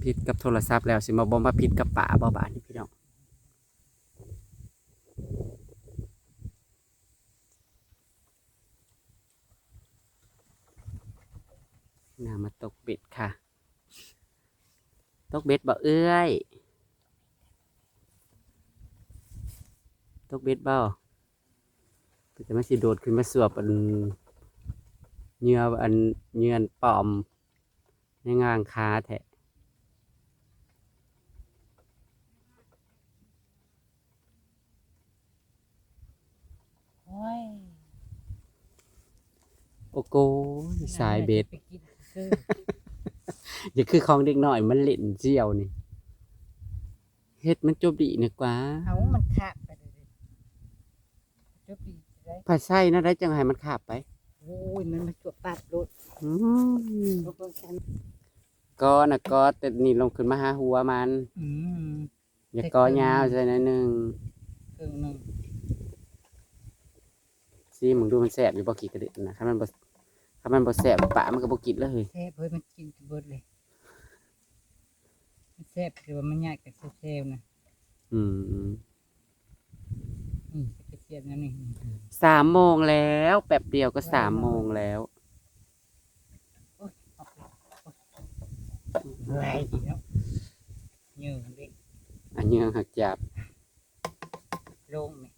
ຜິດກັບໂທລະສັບແລ້ວ ຊິມາບໍ່ມາຜິດກັບປາບໍ່ບາດນີ້ພີ່ນ້ອງ? ນາງມາຕົກເບັດຄ່ະ. ຕົກເບັດບໍ່ເອື້ອຍ? ຕົກເບັດບໍ່? ເປັນຕາມາຊິໂດດຂຶ້ນມາສວບອັນ ເຫຍື່ອອັນ ເຫຍື່ອປອມໃນງາງຄາແທ້. ໂອ້ຍ ໂອ້ໂກຍ ສາຍເບັດ ໄປກິນຊື່ ຢ່າຄືຂອງເດັກນ້ອຍມັນຫຼິ້ນສ່ຽວນີ້ ເຮັດມັນຈົບດີນະກວ່າ. ເອົາ ມັນຄາບໄປເລີຍ ຈົບດີໄດ໋. ໃຜໃສ່ແນວໃດຈັ່ງໃຫ້ມັນຄາບໄປ? ໂອ້ຍ ມັນມາຈວບປາດໂລດ. ອືມ ເບິ່ງຊັ້ນ ກໍນະ ກໍແຕ່ນີ້ລົງຂຶ້ນມາຫາຫົວມັນ. ອືມ ຢ່າກໍຍາວໃສ່ໜ້ອຍໜຶ່ງ ເຄິ່ງໜຶ່ງ ຊີມເບິ່ງດູມັນແຊບຢູ່ບໍ່ ຂີ້ກະດຶດນະ. ຄັນມັນບໍ່ ຄັນມັນບໍ່ແຊບ ປາມັນກໍບໍ່ກິນເລີຍ. ແຊບເຮີ້ຍ ມັນກິນຈະເບິດເລີຍ ມັນແຊບ ແຕ່ວ່າມັນຍາກກັບແຊວໆນະ. ອືມ ນີ້ ໄປສຽບແນວນີ້. ສາມໂມງແລ້ວ ແປັບດຽວກໍສາມໂມງແລ້ວ. ໂອ້ຍ ເມື່ອຍເນາະ ເຫຍື່ອເດ້ ອັນເຫຍື່ອຫັກຈັບລົງນີ້.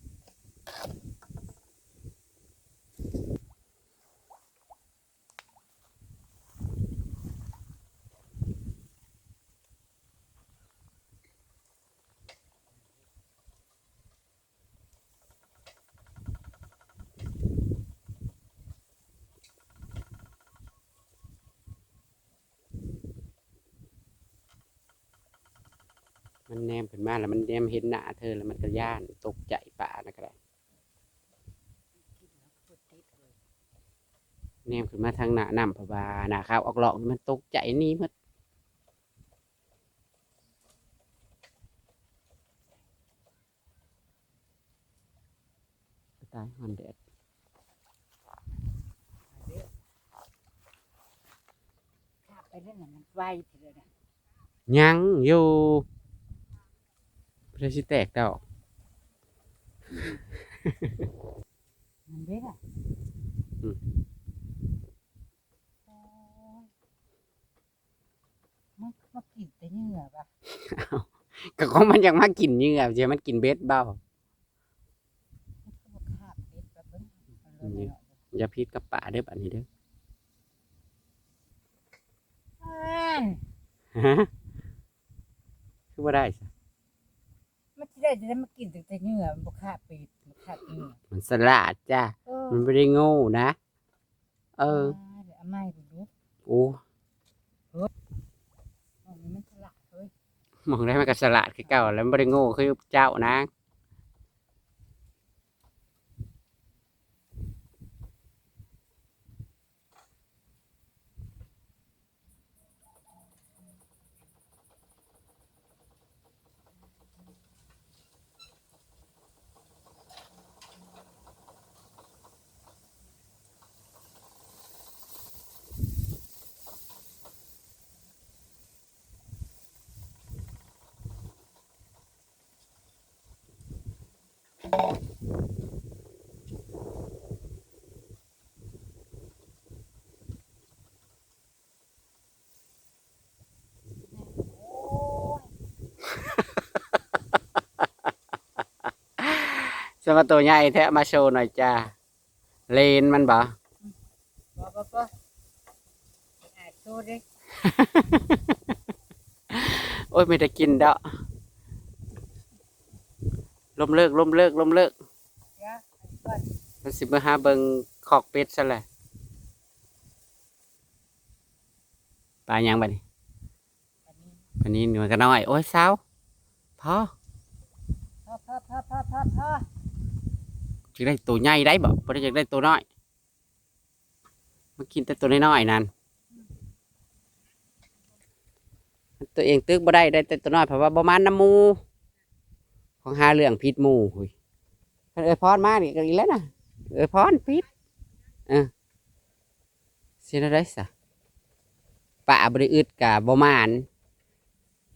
ມັນແນມຂຶ້ນມາແລ້ວ ມັນແນມເຫັນໜ້າເທີແລ້ວ ມັນກໍຢ້ານຕົກໃຈ ປານັ້ນກໍໄດ້. ແນມຂຶ້ນມາທາງໜ້ານ້ຳ ເພາະວ່າໜ້າຂາວອອກລອກ ມັນຕົກໃຈໜີໝົດ. ຕາຍ ຮ້ອນແດດ. ໄປເລີຍນະ ມັນໄວເທື່ອນະ. ຍັງຢູ່ ບໍ່ໄດ້ຊິແຕກດອກ. ມັນເດ້ລະ. ອືມ ໂອ້ຍ ມັນມາກິນແຕ່ເຫຍື່ອວະ? ເອົ້າ ກໍຂອງມັນຢາກມາກິນເຫຍື່ອ ຊິໃຫ້ມັນກິນເບັດເບົາ. ມັນຄືບໍ່ຄາບເບັດວະ ເບິ່ງ ມັນເລີຍ ນີ້ ເນາະ. ຢ່າຜິດກັບປາເດີ້ ບາດນີ້ເດີ້. ອັນ ຮະ? ຄືບໍ່ໄດ້ຊະ? ມັນຊິໄດ້ຈັ່ງໃດ ມາກິນຕັ້ງແຕ່ເຫຍື່ອ ມັນບໍ່ຄາບເບັດ ບໍ່ຄາບເຫຍື່ອ. ມັນສະຫຼາດຈ້າ. ເອີ ມັນບໍ່ໄດ້ໂງ່ນະ. ເອີ ອ່າ ດຽວເອົາໃໝ່ເບິ່ງດູ. ໂອ້ ເຮີ້ຍ ໝ່ອງນີ້ມັນສະຫຼາດເວີຍ. ໝ່ອງໃດມັນກໍສະຫຼາດຄືເກົ່າແຫຼະ ມັນບໍ່ໄດ້ໂງ່ຄືເຈົ້ານາງ. ສະມາໂຕໃຫຍ່ແທ້ ມາໂຊໜ່ອຍຈ້າ. ເລນມັນບໍ່? ບໍ່ ບໍ່ ບໍ່ ອາດໂຊເດ້. ໂອ້ຍ ມີແຕ່ກິນເດາະ. ລົມເລີກ ລົມເລີກ ລົມເລີກ. ເດີ ອັນນີ້ກ່ອນ ມັນຊິເມືອຫາເບິ່ງຄອກເປັດຊັ້ນແຫຼະ. ປາຫຍັງບາດນີ້? ປານິນ ປານິນ ມັນກໍນ້ອຍ. ໂອ້ຍ ຊາວ ພໍ ພໍ ພໍ ຢາກໄດ້ໂຕໃຫຍ່ໄດ໋ບໍ່? ບໍ່ໄດ້ຢາກໄດ້ໂຕນ້ອຍ. ມາກິນແຕ່ໂຕນ້ອຍໆນັ້ນ. ຕົວເອງຕຶກບໍ່ໄດ້ ໄດ້ແຕ່ໂຕນ້ອຍ ເພາະວ່າບໍ່ມານຳໝູ່. ຂອງຫາເລື່ອງຜິດໝູ່. ເອີຍ ເອື້ອຍພອນມານີ້ກໍອີກແລ້ວນະ. ເອື້ອຍພອນຜິດ. ເອີ ຊິແນວໃດຊະ? ປາບໍ່ໄດ້ອຶດກະບໍ່ໝານ.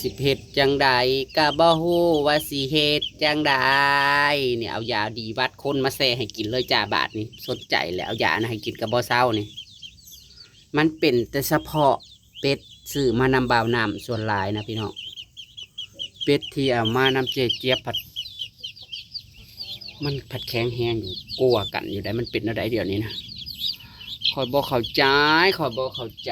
ຊິເຮັດຈັ່ງໃດ ກໍບໍ່ຮູ້ວ່າຊິເຮັດຈັ່ງໃດ. ນີ້ ເອົາຢາດີວັດຄົນມາແຊ່ໃຫ້ກິນເລີຍຈ້າ ບາດນີ້ສົນໃຈແລ້ວ ເອົາຢານະໃຫ້ກິນກໍບໍ່ເຊົານີ້. ມັນເປັນແຕ່ສະເພາະເປັດຊື້ມານຳບ່າວນ້ຳສ່ວນຫຼາຍນະພີ່ນ້ອງ. ເປັດທີ່ເອົາມານຳເຈຈຽບພັດ ມັນພັດແຂງແຮງຢູ່ ກົວກັນຢູ່ໃດ໋. ມັນເປັນແນວໃດດຽວນີ້ນະ ຂ້ອຍບໍ່ເຂົ້າໃຈ ຂ້ອຍບໍ່ເຂົ້າໃຈ.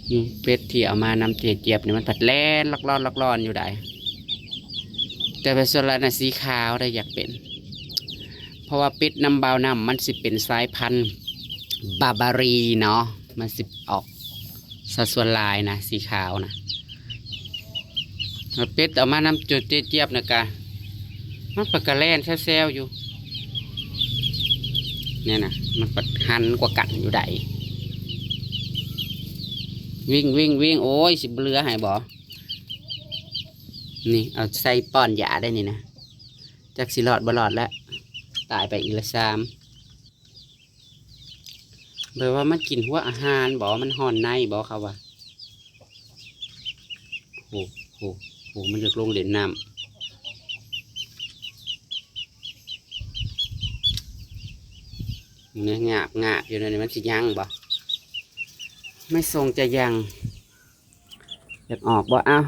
ອືມ ເປັດທີ່ເອົາມານຳເຈຈຽບນີ້ ມັນພັດແລ່ນລັອກລອນລັອກລອນຢູ່ໃດ໋. ແຕ່ວ່າສ່ວນຫຼາຍນະ ສີຂາວໄດ໋ ຢາກເປັນ ເພາະວ່າເປັດນຳບ່າວນ້ຳມັນຊິເປັນສາຍພັນບາບາຣີເນາະ ມັນຊິອອກ ຊະສ່ວນຫຼາຍນະ ສີຂາວນະ. ເປັດເອົາມານຳເຈຈຽບນະກະ ມັນປະກະແລ່ນແຊວໆຢູ່ ນີ້ນະ ມັນປະຫັນກວ່າກັນຢູ່ໃດ໋. ວິ່ງ ວິ່ງ ວິ່ງ ໂອ້ຍ ຊິບໍ່ເຫຼືອໃຫ້ບໍ່? ນີ້ ເອົາໃສ່ປ້ອນຢາໄດ້ນີ້ນະ ຈັກຊິລອດບໍ່ລອດແລ້ວ ຕາຍໄປອີກລະສາມ. ແບບວ່າມັນກິນຫົວອາຫານບໍ ມັນຮ້ອນໃນບໍ ເຂົາວ່າ. ໂອ້ ໂອ້ ໂອ້ ມັນຢາກລົງຫຼິ້ນນ້ຳ. ເນຍ ງາບງາບຢູ່ນັ້ນ ມັນຊິຍັງບໍ? ໄມ່ຊົງຈະຍັງ ຢາກອອກບໍ? ອ້າວ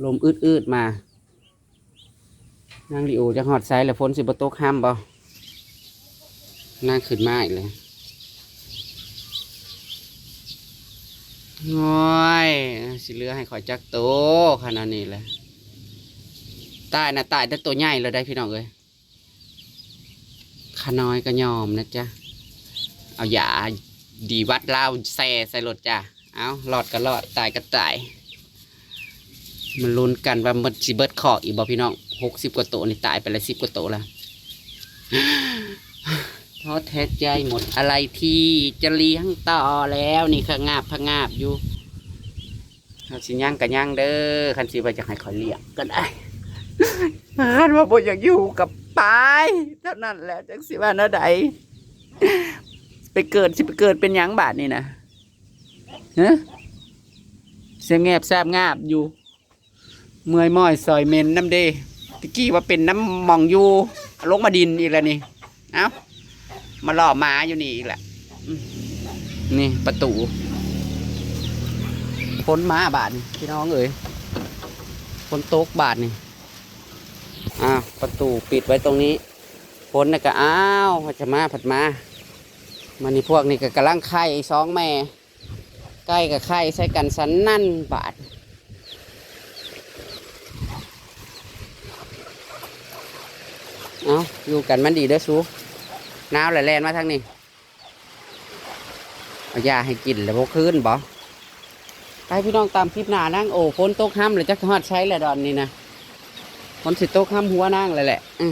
ລົມອືດໆມາ. ນາງລີໂອຈະຮອດໃສລະ? ຝົນຊິບໍ່ຕົກຮຳບໍ່? ນາງຂຶ້ນມາອີກແລ້ວ. ໂອ້ຍ ຊິເຫຼືອໃຫ້ຂ້ອຍຈັກໂຕຂະໜາດນີ້ແຫຼະ. ຕາຍນະ ຕາຍແຕ່ໂຕໃຫຍ່ແລ້ວໄດ໋ພີ່ນ້ອງເອີຍ. ຂະນ້ອຍກໍຍອມນະຈ໊ະ ເອົາຢາດີວັດລາວແຊ່ໃສ່ໂລດຈ້ະ. ເອົາ ລອດກໍລອດ ຕາຍກໍຕາຍ. ມາລຸ້ນກັນວ່າມັນຊິເບິດຄອກອີກບໍ່ພີ່ນ້ອງ? ຫົກສິບກວ່າໂຕນີ້ ຕາຍໄປລະສິບກວ່າໂຕລະ. ທໍ້ແທ້ໃຈ ໝົດອາໄລທີ່ຈະລ້ຽງຕໍ່ແລ້ວ. ນີ້ຂະງາບພະງາບຢູ່. ເຮົາຊິຍ່າງກໍຍ່າງເດີ ຄັນຊິວ່າຢາກໃຫ້ຂ້ອຍລ້ຽງກໍໄດ້ ຄັນວ່າບໍ່ຢາກຢູ່ກໍໄປ ເທົ່ານັ້ນແຫຼະ ຈັກຊິວ່າແນວໃດ. ໄປເກີດ ຊິໄປເກີດເປັນຫຍັງບາດນີ້ນະ ຮະ ສຽງແງບສາບງາບຢູ່. ເມື່ອຍມ້ອຍຊອຍເໝັນນຳເດ ຕະກີ້ວ່າເປັນນຳໝ່ອງຢູ່ ລົງມາດິນອີກແລ້ວນີ້. ເອົ້າ ມາຫຼໍ່ໝາຢູ່ນີ້ອີກແລ້ວ. ອືມ ນີ້ປະຕູ ຝົນມາບາດນີ້ ພີ່ນ້ອງເອີຍ ຝົນຕົກບາດນີ້. ອ້າວ ປະຕູປິດໄວ້ຕົງນີ້ ຝົນນະກະ ອ້າວ ຈະມາພັດມາ. ມານີ້ພວກນີ້ກໍກຳລັງໄຂ່ສອງແມ່ ໄກ່ກໍໄຂ່ໃສ່ກັນສະນັ້ນບາດ. ເອົ້າ ຢູ່ກັນມັນດີເດີສູ ໜາວແລ້ວແລ່ນມາທາງນີ້ ເອົາຢາໃຫ້ກິນແລ້ວບໍ່ຄືນບໍ? ໄປພີ່ນ້ອງ ຕາມຄລິບໜ້ານາງ. ໂອ້ ຝົນຕົກຮຳແລ້ວ ຈັກຊິຮອດໃສແລ້ວດອນນີ້ນະ ຝົນຊິຕົກຮຳຫົວນາງແລ້ວແຫຼະ. ອື